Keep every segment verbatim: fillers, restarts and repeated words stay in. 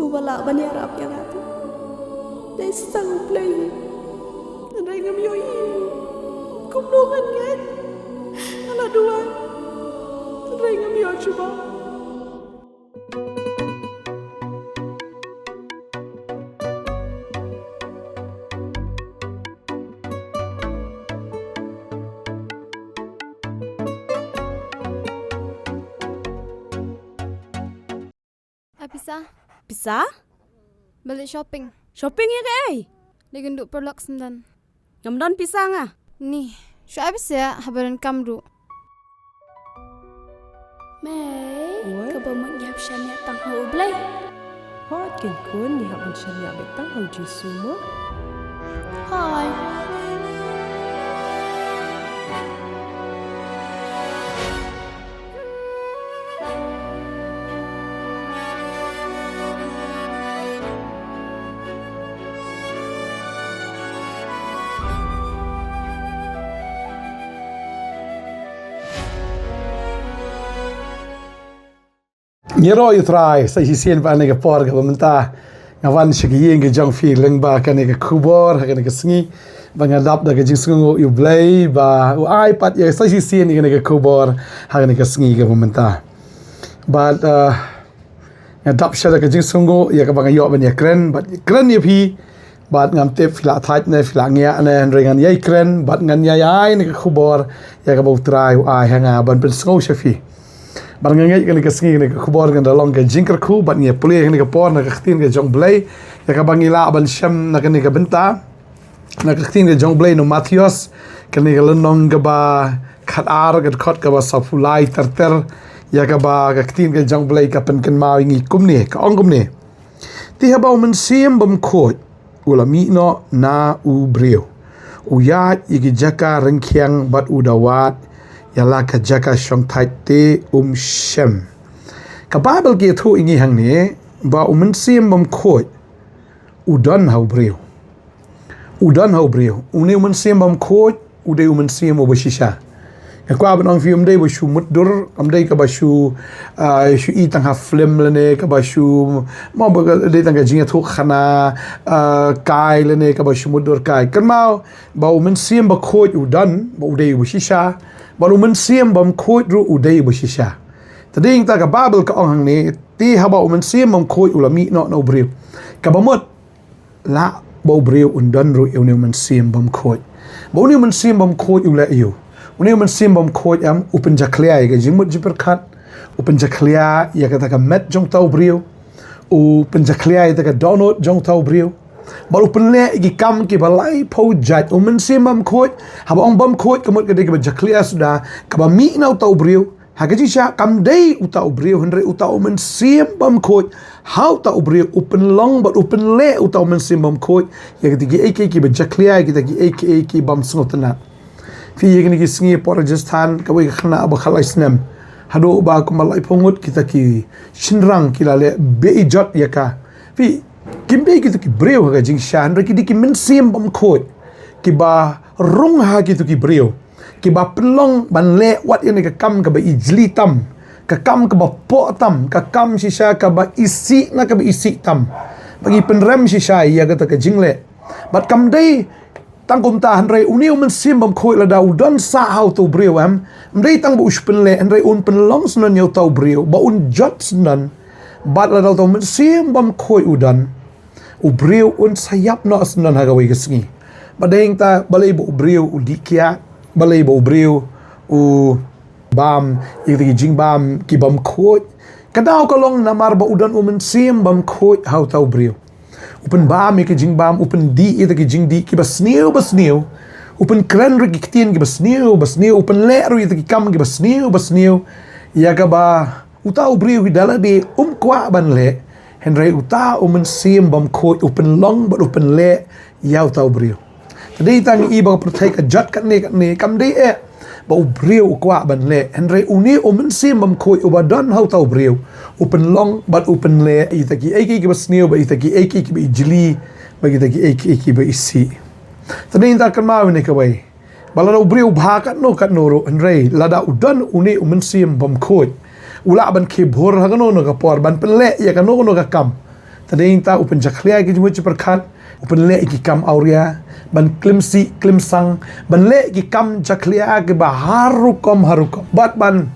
Uba lah ban ïarap ïa nga te dei sa U Blei. Hynrei ngam ïohi kumno ngan ngeit. Nga la duwai hynrei ngam ïoh jubab. Ai pisa. Pisa? Balei shopping? Shopping ïa kaei? Dei kynduh paralok syndon. Ngam don pisa nga. Ni, shu ai pisa haba donkam ruh. Mei, oi, kaba mut ngi hap shaniah tang ha U Blei. Hooid keiñ khun, ngi hap ban shaniah beit tang ha U Jisu mo. Hooid. Ngi ïaroh ïa U Trai sa shisien ba ha kane ka por kaba mynta nga wan sha ka ïing ka jong phi lyngba kane ka khubor ha kane ka sngi, ba nga dap da ka jingsngewnguh ïa U Blei ba u ai pat ïa sa shisien ïa kane ka khubor ha kane ka sngi kaba mynta. Bad, uh, nga dap sha da ka jingsngewnguh ïa kaba nga ïoh ban ïakren, bad kren ïa phi, bad ngam tip phi la thait ne phi la ngiah ne, hynrei ngan ïai kren bad ngan ïai ai ne ka khubor ïa kaba U Trai u ai ha nga ban pynsngew sha phi. Bad nga ngeit kane ka sngi kane ka khubor kan da long ka jingkyrkhu bad ngi ïa pule kane ka por na ka ktien ka jong U Blei ïa kaba ngi lah ban shem na kane ka bynta. Na ka ktien ka jong U Blei na u Mathaios, kane ka lynnong kaba khatar, ka dkhot kaba sawphew lai ter ter, ïa kaba ka ktien ka jong U Blei ka pynkynmaw ïa ngi kumne, ka ong kumne. Te haba U Mynsiem Bakhuid u la mih noh na u briew, u ïaid ïa ki jaka ryngkhiang bad u da wad ïa la ka jaka shongthait te um shem. Ka Baibl ka ïathuh ïa ngi hangne ba U Mynsiem Bakhuid u don ha u briew. U don ha u briew. Une U Mynsiem Bakhuid u dei U Mynsiem uba shisha. Nga kwah ban ong phi, um dei ba shu mutdur, um dei kaba shu, ah, shu i tang ha film lane kaba shu, mo ba ka dei tang ka jingïathuh khana, ah, kai lane kaba shu mutdur kai. Kynmaw ba U Mynsiem Bakhuid u don, ba u dei uba shisha, ba U Mynsiem Bakhuid ruh u dei uba shisha. Te dei nangta ka Baibl ka ong hangne, te haba U Mynsiem Bakhuid u la mih noh na u briew. Kaba mut lah ba u briew un don ruh ïa une U Mynsiem Bakhuid. Ba une U Mynsiem Bakhuid u leh aïu? Une U Mynsiem Bakhuid em u pynjakhlia ïa ka jingmut jingpyrkhat, u pynjakhlia ïa kata ka met jong uta u briew, u pynjakhlia ïa kata ka dohnud jong uta u briew. Bad u pynleh ïa ki kam kiba laiphew jait. U Mynsiem Bakhuid, haba ong bakhuid ka mut ka dei kaba jakhlia suda, kaba mih na uta u briew. Ha ka jingshisha kam dei uta u briew, hynrei uta U Mynsiem Bakhuid ha uta u briew u pynlong bad u pynleh uta U Mynsiem Bakhuid ïa kita kiei kiei kiba jakhlia, ïa kita kiei kiei ki bym sngewtynnat. Phi, ïa kine ki sngi por Rajasthan, kawei ka khynnah ba khatlai snem, haduh ba kumba laiphew ngut kita ki shynrang ki la leh beh jot ïa ka. Phi, kim dei kito ki briew ha ka jingshisha, hynrei ki dei ki mynsiem bakhuid kiba rung ha kito ki briew, kiba pynlong ban leh wat ïa kane ka kam kaba ijli tam, ka kam kaba poh tam, ka kam shisha kaba isih na kaba isih tam. Ba ki pynrem shisha ïa kata ka jingleh. Bad kam dei tang kumta, hynrei une U Mynsiem Bakhuid lada u don sah ha uta u briew em, ym dei tang ba u shu pynleh, hynrei un pynlong syndon ïa uta u briew ba un jot syndon. Bad lada uta U Mynsiem Bakhuid u don, u briew un sa ïap noh syndon ha kawei ka sngi. Bad dei nangta balei ba u briew u dih kiad, balei ba u briew u bam ïa kita ki jingbam ki bym khuid? Ka daw ka long namar ba u don U Mynsiem Bakhuid ha uta u briew. U pynbam ïa ki jingbam, u pyndih ïa kita ki jingdih kiba sniew ba sniew. U pynkren ruh ïa ki ktien kiba sniew ba sniew, u pynleh ruh ïa kita ki kam kiba sniew ba sniew. Ïa kaba uta u briew hi da lade um kwah ban leh, hynrei uta U Mynsiem Bakhuid u pynlong bad u pynleh ïa uta u briew. Te dei tang i ba ka pyrthei ka jot katne katne, kam dei eh ba u briew u kwah ban leh, hynrei une U Mynsiem Bakhuid uba don ha uta u briew u pynlong bad u pynleh ïa kita kiei kiei kiba sniew bad ïa kita kiei kiei kiba ijli bad ïa kita kiei kiei kiba isih. Te dei nangta kynmaw ïa kane kawei. Ba lada u briew u bha katno katno ruh, hynrei lada u don une U Mynsiem Bakhuid, u lah ban khie bhur ha kano kano ka por, ban pynleh ïa kano kano ka kam. Tang dei ta u pynjakhlia ïa ki jingmut jingpyrkhat, u pynleh ïa ki kam awria, ban klim sih klim sang, ban leh ïa ki kam jakhlia kiba har rukom har rukom. Bad ban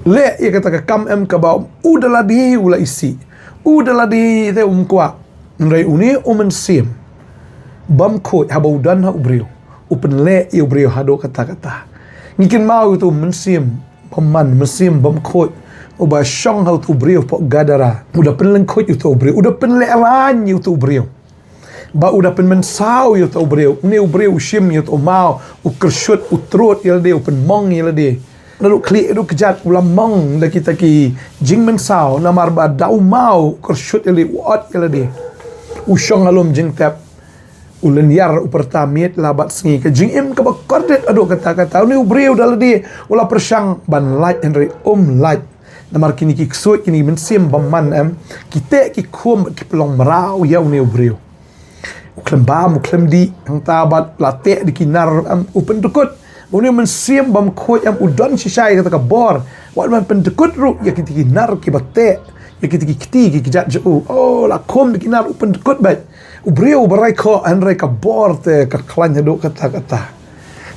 leh ïa kata ka kam em kaba u da lade u la isih, u da lade te um kwah. Hynrei une u mynsiem bymkhuid haba u don ha u briew, u pynleh ïa u briew haduh katta katta. Ngi kynmaw ïa utu u mynsiem bymman, mynsiem bymkhuid uba shong ha utu u briew hapoh Gadara. U da pynlyngkhuid ïa utu u briew, u da pynlehrain ïa utu u briew. Ba u da pynmynsaw ïa utu u briew. Une u briew u shim ïa utu u maw, u kyrshut, u trud ïa lade, u pynmong ïa lade. Naduh khlieh haduh kjat u la mong da kita ki jingmynsaw, namar ba da u maw u kyrshut ïa lade, u ot ïa lade. U shong ha lum jingtep, u lynñiar, u pyrta miet la bad sngi. Ka jingim kaba kordit haduh katta katta. Une u briew da lade u la pyrshang ban lait hynrei um lait. Namar kine ki ksuid, kine ki mynsiem bymman em, ki teh ki khum bad ki pynlong mraw ïa une u briew. U khlem bam, u khlem dih, hangta bad la teh da ki nar em, u pyndkut. Une u mynsiem bymkhuid em, u don shisha ïa kata ka bor. Wat ban pyndkut ruh ïa kita ki nar kiba teh, ïa kita ki kti ki kjat jong u. Oh, la khum da ki nar, u pyndkut beit. U briew uba rai khoh, hynrei ka bor te ka khlaiñ haduh katta katta.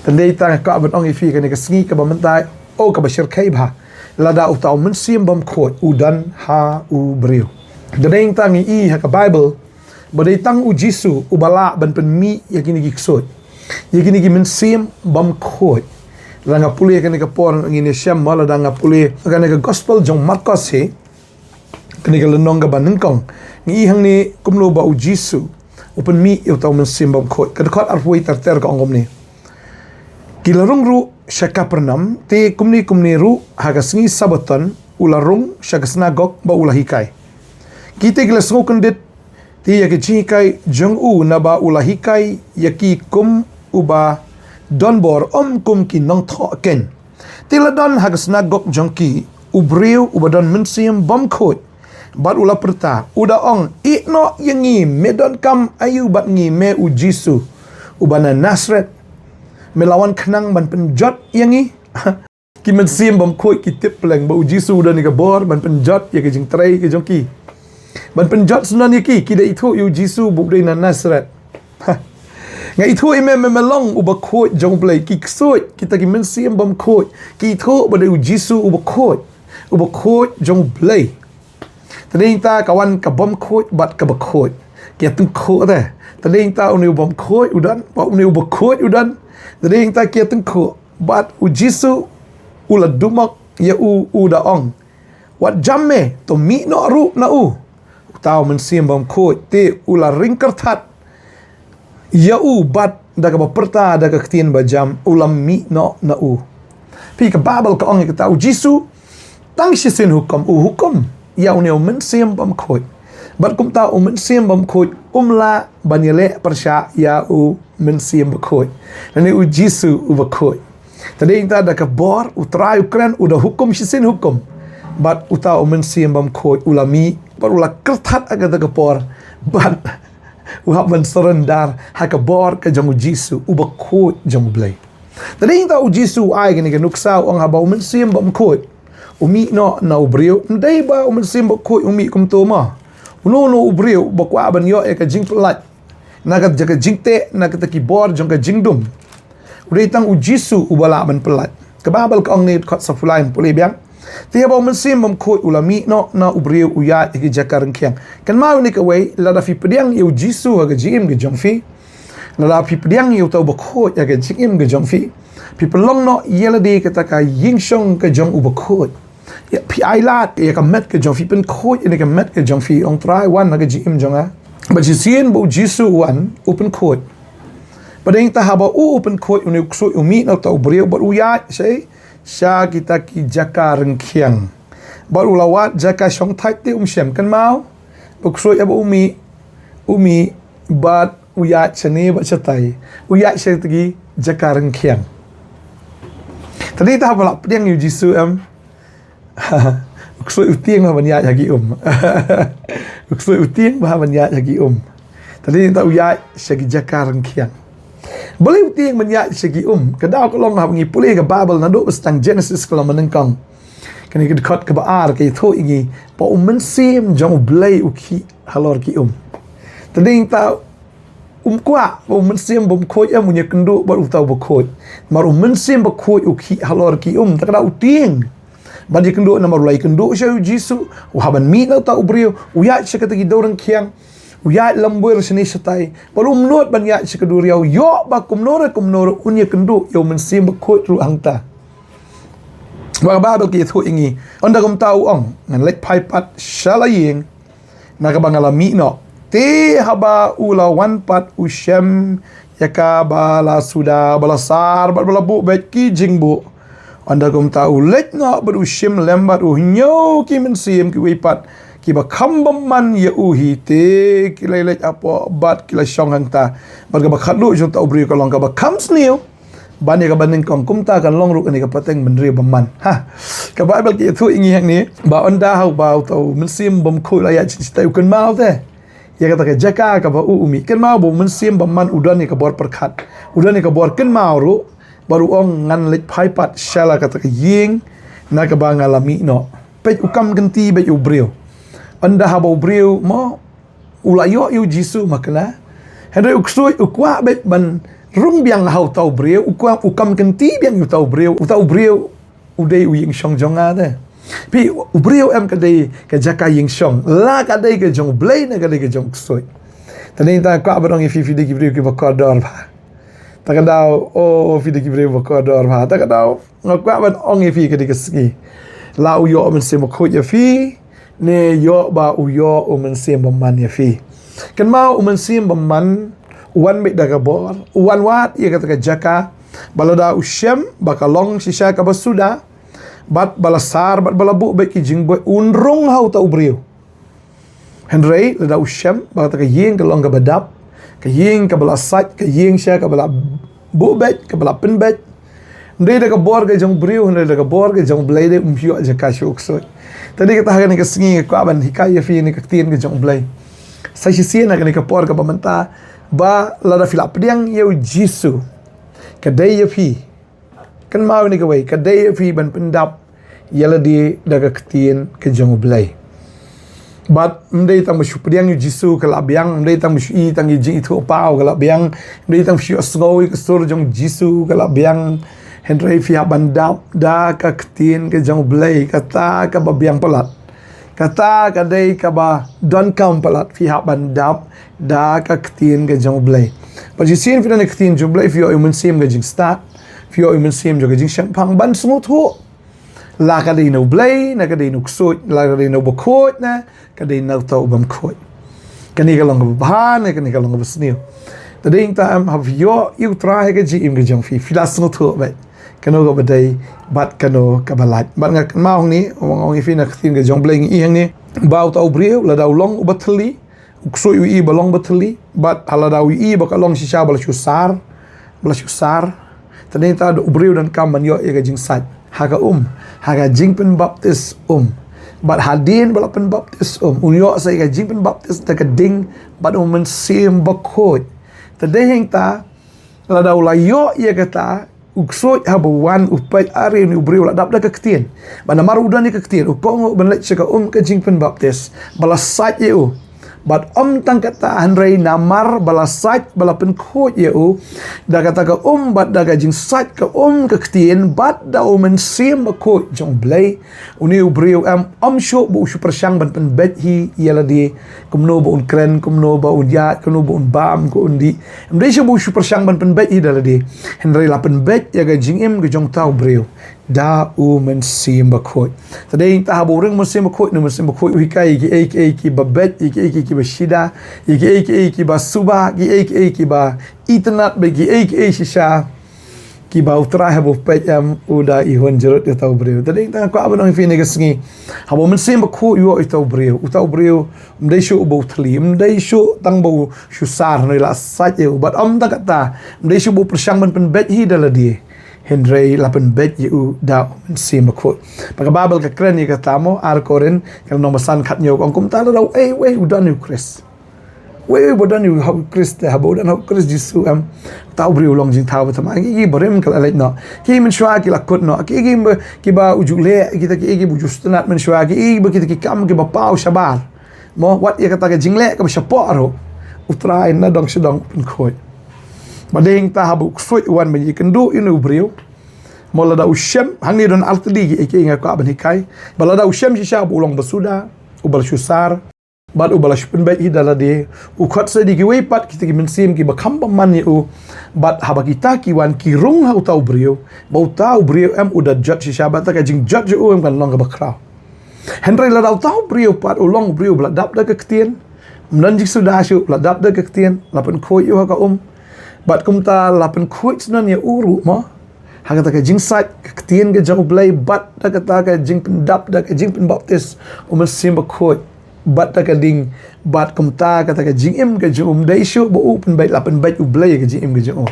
Tang dei ta nga kwah ban ong ïa phi kane ka sngi kaba mynta, oh, kaba shyrkhei bha. Lada uta u mynsiem bymkhuid u don ha u briew. Tang dei ta ngi i ha ka Bible, ba dei tang u Jisu uba lah ban pynmih ïa kine ki ksuid, ïa kine ki mynsiem bymkhuid. Lada nga pule kane ka por ngin ïashem mo, lada nga pule kane ka gospel jong Markos hi, kane ka lynnong kaba nyngkong, ngi i hangne kumno ba u Jisu u pynmih ïa uta u mynsiem bymkhuid. Ka dkhot arphew wei ter ter ka ong kumne. Ki la rung ruh sha Kapernaum, te kumne kumne ruh ha ka sngi Sabbaton u la rung sha ka synagog ba u la hikai. Kita ki la sngewkyndit te ïa ka jinghikai jong u, naba u la hikai ïa ki kum uba don bor, ym kum ki nongthoh keiñ. Te la don ha ka synagog jong ki u briew uba don mynsiem bymkhuid, bad u la pyrta, u da ong, "Ïeh noh ïa ngi, me donkam aïu bad ngi, me u Jisu uba na Nasareth? Me la wan khnang ban pynjot ïa ngi?" Ki mynsiem bymkhuid ki tip pleng ba u Jisu u don ïa ka bor ban pynjot ïa ka jingtrei ka jong ki, ban pynjot syndon ïa ki. Ki da ithuh ïa u Jisu ba u dei na Nasareth. Nga ithuh ïa me, me, me long uba khuid jong U Blei. Ki ksuid, kita ki mynsiem bymkhuid, ki ithuh ba dei u Jisu uba khuid, uba khuid jong U Blei. Tang dei ta ka wan ka bymkhuid bad kaba khuid. Ki ïatyngkhuh te. Tang dei ta une u bymkhuid u don, bad une uba khuid u don. Tang dei ta ki ïatyngkhuh. Bad u Jisu u la dumok ïa u, u da ong, "Wat jam me, to mih noh ruh na u." Uta u mynsiem bymkhuid te u la ring kyrthat ïa u bad da kaba pyrta da ka ktien ba jam u la mih noh na u. Phi, ka Baibl ka ong ïa kata u Jisu tang shisien hukum, u hukum ïa une u mynsiem bymkhuid. Bad kumta u mynsiem bymkhuid um lah ban ïaleh pyrshah ïa u mynsiem bakhuid, lane u Jisu uba khuid. Tang dei ta da ka bor U Trai u kren, u da hukum shisien hukum. Bad uta u mynsiem bymkhuid u la mih, bad u la kyrthat ha kata ka por, bad u hap ban surrender ha ka bor ka jong u Jisu, uba khuid jong U Blei. Tang dei ta u Jisu u ai kane ka nuksa, u ong haba u mynsiem bymkhuid u mih noh na u briew, ym dei ba u mynsiem bymkhuid u mih kumto ma. Uno uno u briew ba kwah ban ïoh ïa ka jingpyllait na ka jaka jingteh, na kata ki bor jong ka jingdum, u dei tang u Jisu uba lah ban pyllait. Ka Baibl ka ong ne, dkhot saphew lai, pule biang. Te haba u mynsiem bymkhuid u la mih noh na u briew, u ïaid ha ki jaka ryngkhiang. Kynmaw ne kawei, lada phi pdiang ïa u Jisu ha ka jingim ka jong phi, lada phi pdiang ïa uta uba khuid ha ka jingim ka jong phi, phi pynlong noh ïa lade kata ka ïingshong ka jong uba khuid. Ïa, phi ailad ïa ka met ka jong phi, pynkhuid ïa ka met ka jong phi, ong Trai, wan ha ka jingim jong nga. Bad shisien ba u Jisu u wan, u pynkhuid. Bad dei ta haba u, u pynkhuid, une u ksuid u mih na uta u briew bad u ïaid sha, sha kita ki jaka ryngkhiang. Bad u la wad jaka shongthait te um shem. Kynmaw, ba u ksuid haba u mih, u mih bad u ïaid shane bad shatai. U ïaid sha kita ki jaka ryngkhiang. Tang dei ta haba la pdiang ïa u Jisu em, u ksuid u tieng bha ban ïaid ha ki um. U ksuid u tieng bha ban ïaid ha ki um. Tang dei ta u ïaid sha ki jaka ryngkhiang. Balei u tieng ban ïaid sha ki um? Ka daw ka long haba ngi pule ka Baibl naduh ba sdang Genesis ka long ba nyngkong. Kane ka dkhot kaba ar ka ïathuh ïa ngi ba u Mynsiem jong U Blei u khih halor ki um. Te dei ta um kwah ba u Mynsiem bymkhuid em un ïakynduh bad uta u bakhuid. Namar u Mynsiem Bakhuid u khih halor ki um, te ka da u tieng ban ïakynduh, namar u la ïakynduh sha u Jisu, u hap ban mih na uta u briew, u ïaid sha kata ki dew ryngkhiang, u ïaid lymwir shane shatai, bad um nud ban ïaid sha ka duriaw, ïoh ba kumno re kumno re un ïakynduh ïa u Mynsiem Bakhuid ruh hangta. Ba ka Baibl ka ïathuh ïa ngi, ynda kumta u ong, ngan leit phai pat sha la ïing na kaba nga la mih noh. Te haba u la wan pat u shem ïa kaba la suda, ba la sar bad ba la buh beit ki jingbuh. Ynda kumta u leit noh bad u shim lem bad u hynñiew ki mynsiem kiwei pat kiba kham bymman ïa u hi, te ki la leit hapoh bad ki la shong hangta. Bad kaba khatduh jong uta u briew ka long kaba kham sniew ban ïa kaba nyngkong, kumta kan long ruh kane ka pateng bynriew bymman. Ha. Ka Baibl ka ïathuh ïa ngi hangne ba ynda haba uta u Mynsiem Bymkhuid u la ïaid sha shatai, u kynmaw te ïa kata ka jaka kaba u u mih. Kynmaw ba u Mynsiem Bymman u don ïa ka bor pyrkhat, u don ïa ka bor kynmaw ruh, bad u ong, ngan leit phai pat sha la kata ka ïing na kaba nga la mih noh. Peit, u kam kynti beit u briew. Ynda haba u briew mo u la ïoh ïa u Jisu ma kane, hynrei u ksuid u kwah beit ban rung biang ha uta u briew, u kwah, u kam kynti biang ïa uta u briew, uta u briew u dei u ïingshong jong nga te. Phi, u briew em ka dei ka jaka ïingshong, la ka dei ka jong U Blei ne ka dei ka jong u ksuid. Te dei ta kwah ban ong ïa phi, phi dei ki briew kiba kordor bha. Ta ka daw, o, o, phi dei ki briew ba kordor bha. Ta ka daw nga kwah ban ong ïa phi ka dei ka sngi, la u ïoh u Mynsiem Bakhuid ïa phi, ne ïoh ba u ïoh u Mynsiem Bymman ïa phi. Kynmaw, u Mynsiem Bymman u wan beit da ka bor, u wan wad ïa kata ka jaka ba lada u shem ba ka long shisha kaba suda, bad ba la sar bad ba la buh beit ki jingbuh, un rung ha uta u briew. Hynrei lada u shem ba kata ka ïing ka long kaba dap, ka ïing kaba la sait, ka ïing sha kaba la buh beit, kaba la pynbeit, ym dei da ka bor ka jong u briew, hynrei da ka bor ka jong U Blei, dei um ïoh jaka sha u ksuid. Te dei kata ha kane ka sngi nga kwah ban hikai ïa phi na ka ktien ka jong U Blei. Sa shisien ha kane ka por kaba mynta, ba lada phi la pdiang ïa u Jisu, ka dei ïa phi, kynmaw ïa kane kawei, ka dei ïa phi ban pyndap ïa lade da ka ktien ka jong U Blei. Bad ym dei tang ba shu pdiang ïa u Jisu ka la biang, ym dei tang ba shu i tang ïa ka jingithuhpaw ka la biang, ym dei tang ba shu sngew ïa ka sur jong u Jisu ka la biang, hynrei phi hap ban dap da ka ktien ka jong U Blei, kata kaba biang palat. Kata ka dei kaba donkam palat, phi hap ban dap da ka ktien ka jong U Blei. Bad shisien phi don ïa ka ktien jong U Blei, phi ïoh ïa u mynsiem ka jingstad, phi ïoh ïa u mynsiem jong ka jingshemphang ban sngewthuh. La ka dei na U Blei, ne ka dei na u ksuid, la ka dei na u bakhuid, ne ka dei na uta u bymkhuid. Kane ka long kaba bha, ne kane ka long kaba sniew. Te dei ta em, haba phi ïoh ïa U Trai ha ka jingim ka jong phi, phi la sngewthuh beit kano kaba dei bad kano kaba lait. Bad nga kynmaw hangne, ong, ong ïa phi na ka ktien ka jong U Blei ngi i hangne ba uta u briew lada u long uba thylli, u ksuid u i ba long ba thylli, bad ha lada u i ba ka long shisha ba la shu sar, ba la shu sar, te dei ta u briew donkam ban ïoh ïa ka jingsait ha ka um, ha ka jingpynbaptis um. Bad hadien ba la pynbaptis um, un ïoh sa ïa ka jingpynbaptis da ka ding bad u Mynsiem Bakhuid. Te dei hangta lada u la ïoh ïa kata, u ksuid haba u wan u peit, are une u briew u la dap da ka ktien. Bad namar u don ïa ka ktien, u kohnguh ban leit sha ka um ka jingpynbaptis ba la sait ïa u. Bad ym tang kata, hynrei namar ba la sait, ba la pynkhuid ïa u da kata ka um, bad da ka jingsait ka um, ka ktien, bad da u Mynsiem Bakhuid jong U Blei, une u briew em, ym shuh ba u shu pyrshang ban pynbeit hi ïa lade, kumno ba un kren, kumno ba un ïaid, kumno ba un bam, kumno un dih. Ym dei shuh ba u shu pyrshang ban pynbeit hi da lade, hynrei la pynbeit ïa ka jingim ka jong uta u briew da u Mynsiem Bakhuid. Te dei ta haba u ring u Mynsiem Bakhuid, une u Mynsiem Bakhuid u hikai ïa kiei kiei kiba beit, ïa kiei kiei kiba shida, ïa kiei kiei kiba suba, kiei kiei kiba itynnad, bad kiei kiei shisha kiba U Trai haba u peit em u da ihun jurut ïa uta u briew. Te dei ta nga kwah ban ong ïa phi na ka sngi, haba u Mynsiem Bakhuid u ïoh ïa uta u briew, uta u briew ym dei shuh uba u thylli, ym dei shuh tang ba u shu sar, hynrei la sait ïa u. Bad ym tang kata, ym dei shuh ba u pyrshang ban pynbeit hi da lade, hynrei la pynbeit ïa u da u Mynsiem Bakhuid. Bad ka Baibl ka kren ïa kata mo, Ar Korinth ka lynnong ba san, khathynñiew, ka ong kumta, lada uei uei u don ïa u Khrist, Wei wei ba don ïa u ha u Khrist, haba u don ha u Khrist Jisu em, uta u briew u long jingthaw ba thymmai. Ki ki barim ka la leit noh, ki mynshuwa ki la kut noh, ki ki ba, ki ba u ju leh, kita ki ki ba u ju sngewtynnat mynshuwa, ki ki ba kita ki kam ki ba paw shabar. Mo, wat ïa kata ka jingleh kaba shapoh ruh, U Trai na dong sha dong u pynkhuid. Ba dei hangta haba u ksuid u wan ban ïakynduh ïa une u briew. Mo, lada u shem, hangne don ar tylli ki ei ki ei nga kwah ban hikai. Ba lada u shem shisha ba u long ba suda, uba la shu sar, bad uba la shu pynbeit hi da lade, u khot sa da kiwei pat kita ki mynsiem kiba kham bymman ïa u. Bad haba kita ki wan ki rung ha uta u briew, ba uta u briew em u da jot shisha, bad kata ka jingjot jong u em kan long kaba khraw. Hynrei lada uta u briew pat u long u briew ba la dap da ka ktien, ym don jingsuda shuh, la dap da ka ktien, la pynkhuid ïa u ha ka um. Bad kumta la pynkhuid shuh ïa u ruh mo, ha kata ka jingsait ka ktien ka jong U Blei, bad da kata ka jingpyndap da ka jingpynbaptis U Mynsiem Bakhuid, bad da ka ding, bad kumta kata ka jingim ka jong u, ym dei shuh ba u pynbeit, la pynbeit U Blei ka jingim ka jong u.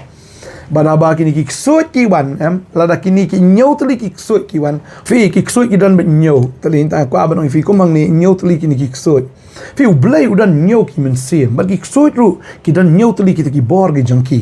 Bad haba kine ki ksuid ki wan em, lada kine ki hynñiew tylli ki ksuid ki wan. Phi, ki ksuid ki don beit hynñiew tylli, nga kwah ban ong ïa phi kum hangne, hynñiew tylli kine ki ksuid. Phi, U Blei u don hynñiew ki mynsiem, bad ki ksuid ruh ki don hynñiew tylli kita ki bor ki jong ki.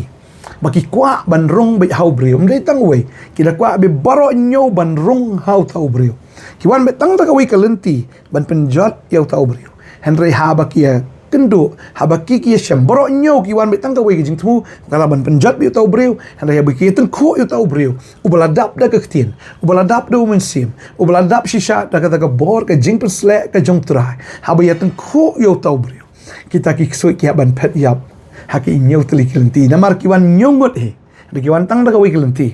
Ba ki kwah ban rung beit ha u briew, ym dei tang uwei, ki da kwah beit baroh hynñiew ban rung ha uta u briew. Ki wan beit tang da kawei ka lynti ban pynjot ïa uta u briew. Hynrei haba ki ïakynduh, haba ki ki ïashem, baroh hynñiew ki wan beit tang kawei ka jingthmu, ka la ban pynjot beit uta u briew. Hynrei haba ki ïatyngkhuh ïa uta u briew, uba la dap da ka ktien, uba la dap da U Mynsiem, uba la dap shisha da kata ka bor ka jingpynsleh ka jong U Trai, haba ïatyngkhuh ïa uta u briew, kita ki ksuid ki hap ban phet ïap ha ki hynñiew tylli ki lynti. Namar ki wan hynñiew ngut hi, hynrei ki wan tang da kawei ka lynti.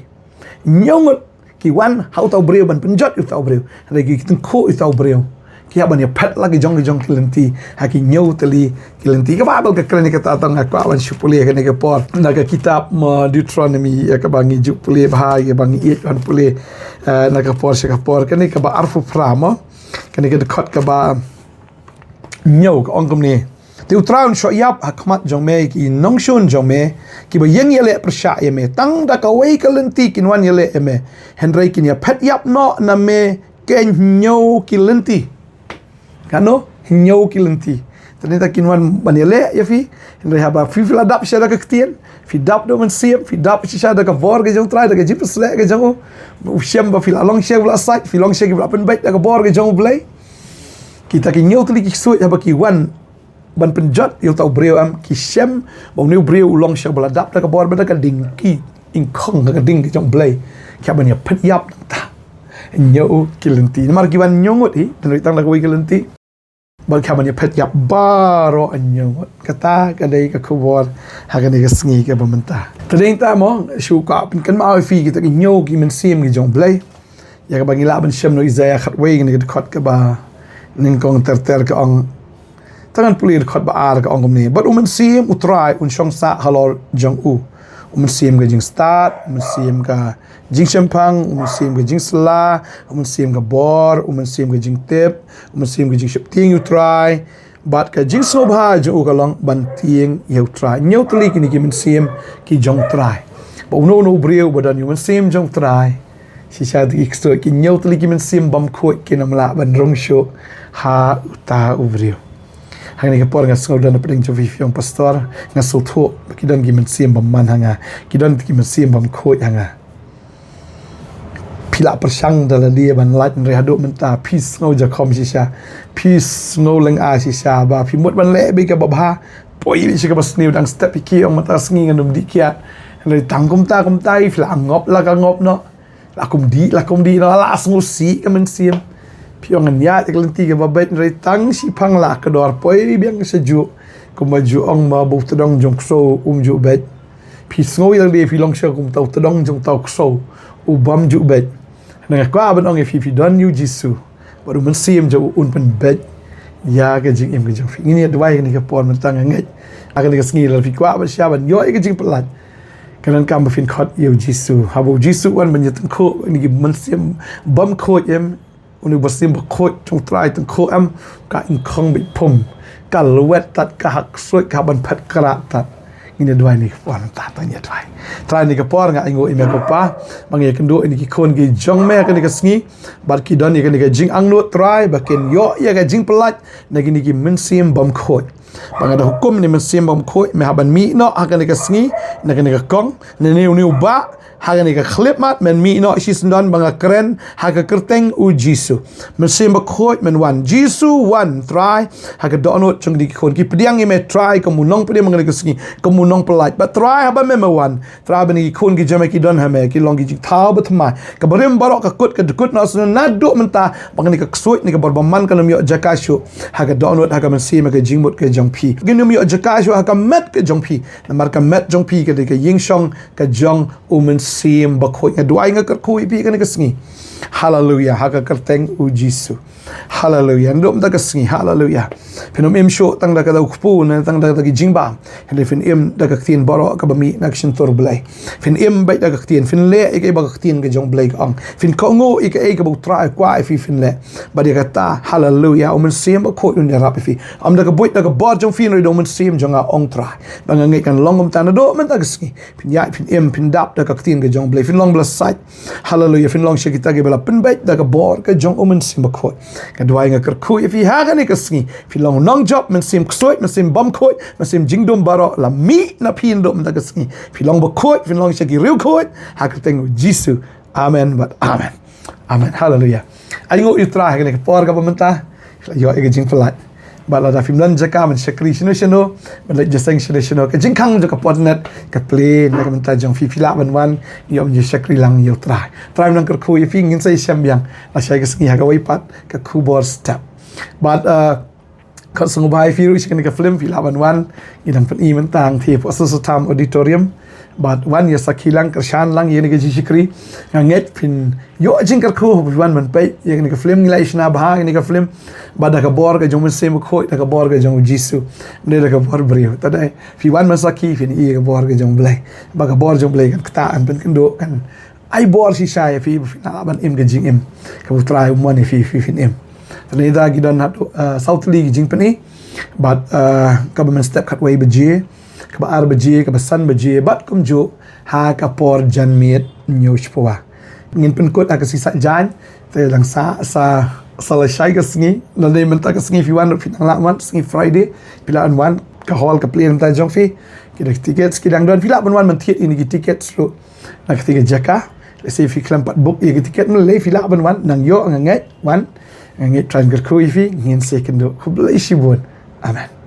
Hynñiew ngut ki wan ha uta u briew ban pynjot ïa uta u briew, hynrei ki tyngkhuh ïa uta u briew, ki hap ban ïaphet la ki jong ki jong ki lynti ha ki hynñiew tylli ki lynti. Kaba bha ka kren ïa kata, tang nga kwah ban shu pule kane ka por na ka kitab mo Deuteronomy, ïa kaba ngi ju pule bha, ïa kaba ngi ïeit ban pule, eh, na ka por sha ka por, kane kaba arphew phra mo, kane ka dkhot kaba hynñiew ka ong kumne: Te U Trai un shoh ïap ha khmat jong me ïa ki nongshun jong me kiba ïeng ïaleh pyrshah ïa me. Tang da kawei ka lynti kin wan ïaleh ïa me, hynrei kin ïaphet ïap noh na me keiñ hynñiew ki lynti. Katno? Hynñiew ki lynti. Te nangta kin wan ban ïaleh ïa phi. Hynrei haba phi, phi la dap shisha da ka ktien, phi dap da U Mynsiem, phi dap shisha da ka bor ka jong U Trai, da ka jingpynsleh ka jong u, u shem ba phi la long shisha kiba la sait, phi long shisha kiba la pynbeit da ka bor ka jong U Blei. Kita ki hynñiew tylli ki ksuid haba ki wan ban pynjot ïa uta u briew em, ki shem ba une u briew u long shisha ba la dap da ka bor bad da ka ding, ki ingkhong ha ka ding ka jong U Blei. Ki hap ban ïaphet ïap nangta hynñiew ki lynti. Namar ki wan hynñiew ngut hi, hynrei tang da kawei ka lynti. Bad ki hap ban ïaphet ïap baroh hynñiew ngut. Kata ka dei ka khubor ha kane ka sngi kaba mynta. Te nangta mo, shu kwah pynkynmaw ïa phi kita ki hynñiew ki mynsiem ki jong U Blei, ïa kaba ngi lah ban shem na u Isaïah khatwei, kane ka dkhot kaba nyngkong ter ter ka ong. Te ngan pule dkhot ba ar, ka ong kumne: Bad U Mynsiem U Trai un shong sah halor jong u, U Mynsiem ka jingstad, U Mynsiem ka jingshemphang, U Mynsiem ka jingsylla, U Mynsiem ka bor, U Mynsiem ka jingtip, U Mynsiem ka jingsheptieng ïa U Trai, bad ka jingsngewbha jong u ka long ban tieng ïa U Trai. Hynñiew tylli kine ki mynsiem ki jong U Trai. Ba uno uno u briew ba don ïa U Mynsiem jong U Trai, shisha da ki ksuid, ki hynñiew tylli ki mynsiem bymkhuid kin ym lah ban rung shuh ha uta u briew. Ha kane ka por nga sngew don na pdeng jong phi, phi ong, Pastor, nga sngewthuh ba ki don ki mynsiem bymman ha nga, ki don ki mynsiem bymkhuid ha nga. Phi la pyrshang da lade ban lait, hynrei haduh mynta phi sngew jakhom shisha, phi sngew lynga shisha ba phi mut ban leh beit kaba bha. Poi beit sha kaba sniew, dang step phi ki ong mynta sngi ngan ym dih kiad. Hynrei tang kumta kumta hi phi la ngop la ka ngop noh, la kum dih la kum dih noh, la sngewsih ka mynsiem. Phi ong ngan ïaid ïa ka lynti kaba beit, hynrei tang shiphang la kdor, poi biang sha juh. Kumba ju ong ba u tdong jong u ksew um ju beit. Phi sngew ïa lade phi long shisha kum uta u tdong jong uta u ksew u bym ju beit. Nga kwah ban ong ïa phi, phi don ïa U Jisu bad U Mynsiem jong u un pynbeit ïa ka jingim ka jong phi. Ngin ïa duwai kane ka por mynta, nga ngeit ha kane ka sngi lada phi kwah ban sha ban ïoh ïa ka jingpyllait, ka donkam ba phin khot ïa U Jisu. Haba U Jisu u wan ban ïatyngkhuh ïa kine ki mynsiem bymkhuid em, une U Mynsiem Bakhuid jong U Trai tyngkhuh em, ka ingkhong beit phum, ka lwet tat, ka hap ksuid, ka hap ban phet krah tat. Ngin ïa duwai kane ka por, tang ïa duwai. Trai, kane ka por nga ainguh ïa me ko Pa, ba ngi ïakynduh ïa kine ki khun ki jong me ha kane ka sngi, bad ki don ïa kane ka jingangnud Trai ba kin ïoh ïa ka jingpyllait na kine ki mynsiem bymkhuid. Ba nga da hukum ïa u Mynsiem Bakhuid, me hap ban mih noh ha kane ka sngi, na kane ka kong, na une u bah, ha kane ka khyllipmat, men mih noh shisyndon ba nga kren ha ka kyrteng u Jisu. Mynsiem Bakhuid men wan, Jisu wan, Trai, ha ka dohnud jong kine ki khun, ki pdiang ïa me Trai kum u nongpynim ha kane ka sngi, kum u nongpyllait. Bad Trai haba me me wan, Trai ba kine ki khun ki jong me ki don ha me, ki long ki jingthaw bathymmai. Ka barim baroh ka kut ka dkut noh shisyndon naduh mynta, ba kane ka ksuid ne ka bor bymman kan ym ïoh jaka shuh ha ka dohnud, ha ka mynsiem, ha ka jingmut ka jong phi. Kin ym ïoh jaka shuh ha ka met ka jong phi. Namar ka met jong phi ka dei ka ïingshong ka jong u Mynsiem Bakhuid. Nga duwai nga kyrkhu ïa phi kane ka sngi. Haleluya, ha ka kyrteng u Jisu. Haleluya. Naduh mynta ka sngi, haleluya, phin ym im shuh tang da ka daw kpu ne tang da ki jingbam. Hynrei phin im da ka ktien baroh kaba mih na ka shyntur Blei. Phin im beit da ka ktien, phin leh ïa kaei ba ka ktien ka jong Blei ka ong. Phin kohnguh ïa kaei kaba u Trai u kwah ïa phi phin leh. Bad ïa kata, haleluya, u Mynsiem Bakhuid un ïarap ïa phi. Ym da ka buit da ka bor jong phi, hynrei da u Mynsiem jong nga, ong Trai. Ba nga ngeit kan long kumta naduh mynta ka sngi. Phin ïaid, phin im, phin dap da ka ktien ka jong Blei, phin long ba la sait. Haleluya, phin long sha kita kiba la pynbeit da ka bor ka jong u Mynsiem Bakhuid. Nga duwai nga kyrkhu ïa phi ha kane ka sngi. Phi long nongjop, mynsiem ksuid, mynsiem bymkhuid, mynsiem jingdum baroh la mih na phi naduh mynta ka sngi. Phi long bakhuid, phin long sha ki riewkhuid, ha ka kyrteng u Jisu. Amen bad amen. Amen. Haleluya. Ai nguh ïa u Trai ha kane ka por kaba mynta. Ïoh ïa ka jingpyllait. Bad lada phim don jaka ban shakri shano shano, ban leit jingïaseng shano shano, ka jingkhang jong ka podnet ka plie na ka bynta jong phi. Phi lah ban wan, ïoh ban ïa shakri lang ïa u Trai. Trai un nang kyrkhu ïa phi. Ngin sa ïashem biang lashai ka sngi ha kawei pat ka khubor step. Bad, uh, khot sngewbha ïa phi ruh sha kane ka film, phi lah ban wan. Ngi dang pyni mynta hangtei ha Apostle Suttam Auditorium. Bad wan ïa sakhi lang, kyrshan lang ïa kane ka jingshakri. Nga ngeit phin ïoh jingkyrkhu haba phi wan ban peit ïa kane ka film. Ngi la ïashna bha ïa kane ka film. Bad da ka bor ka jong u Mynsiem Bakhuid, da ka bor ka jong u Jisu. Ym dei da ka bor briew. Te dei phi wan ban sakhi, phin ïohi ïa ka bor ka jong u Blei. Bad ka bor jong u Blei kan ktah, kan pynkynduh, kan ai bor shisha ïa phi ba phin lah ban im ka jingim kaba u Trai u mon ïa phi, phi phin im. Te ngi da ki don haduh, uh, saw tylli ki jingpyni. Bad, uh, kaba mynstep khatwei baje, kaba ar baje, kaba san baje, bad kumjuh ha ka por janmiet hynñiew shiphew. Ngin pynkut ha ka sngi Saitjaiñ. Te dang sa, sa, sa lashai ka sngi. Lada mynta ka sngi phi wan ruh phi nang lah wan, sngi Friday. Phi lah ban wan, ka hall ka plie na ka bynta jong phi. Ki da ki tickets ki dang don, phi lah ban wan ban thied ïa kine ki tickets ruh na katei ka jaka. Lehse phi khlem pat book ïa ki ticket mynlei, phi lah ban wan, nang ïoh, nga ngeit, wan. Nga ngeit Trai un kyrkhu ïa phi. Ngin sa ïakynduh. Khublei shibun. Amen.